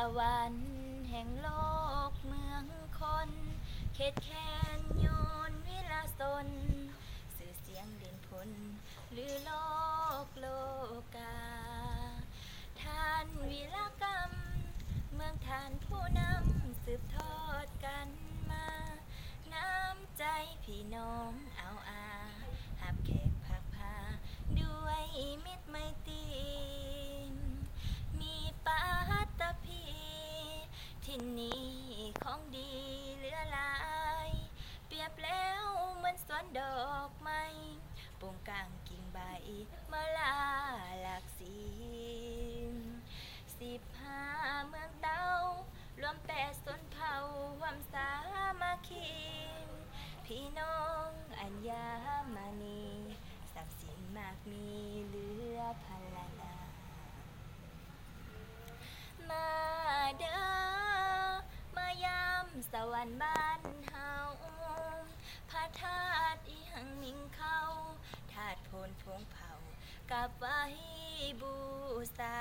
ະວັນແຫ່ງໂລກເມືອງຄົນ ເຂດແຄນຍ້ອນວິລະຊົນ ຊື່ສຽງເດັ່ນພົ້ນລືໂລກໂລກາ. ທ່ານວິລະກຳ ເມືອງທ່ານຜູ້ນຳ ສືບທອດກັນມາ ນ້ຳໃຈພີ່ນ້ອງເອົາອາ ຮັບແຂກພັກພາດ້ວຍມິດໄມຕີ ມີປາດຕະພີ ຖິ່ນນີ້ຂອງດີເຫຼືອຫຼາຍ ປຽບແລ້ວເໝືອນສວນດອກໄມ້ ໂປ່ງກາງກິ່ງໃບມາລາຫຼາກສີ ສິບຫ້າເມືອງເຕົ້າ ລວມແປດຊົນເຜົ່າຮ່ວມສາມັກຄີ ພີ່ນ້ອງອັນຍາມະນີ ຊັບສິນມາກມີເຫຼືອພັນລະນາ ມາເດີ ມາຢາມສະຫວັນບ້ານເຮົາ ພະທາດອີ່ຮັ່ງມິ່ງເຂົາ ທາດໂພນພົງເຜົ່າ ກາບໄຫວ້ບູຊາ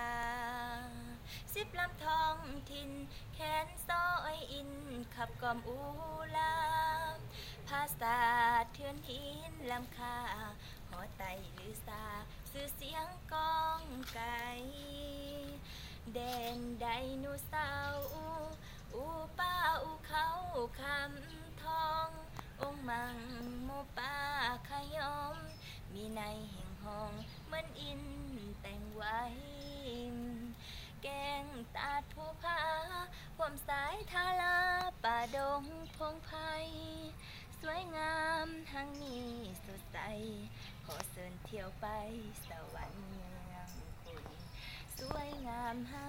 ສິບລຳທ້ອງຖິ່ນ ແຂນຊອຍອິນ ຂັບກ່ອມອູລາ ຜາສາດເຖື່ອນຫີນລ້ຳຄ່າ ຫໍໄຕ້ລືຊາ ຊື່ສຽງກ້ອງໄກ ແດນໄດໂນເສົາ ອູປ່າອູເຂົາຄຳທອງ ອົງມັງໝູປ່າຂະຫຍອມ ມີໃນແຫ່ງຫ້ອງເໝືອນອິນແຕ່ງໄວ້ ແກ້ງຕາດພູຜາ ພວມສາຍທາລາ ປ່າດົງພົງໄພ ສວຍງາມຮັ່ງມີສົດໃສ ຂໍເຊີນທ່ຽວໄປສະຫວັນເມືອງຄຸນ ສວຍງາມຮັ່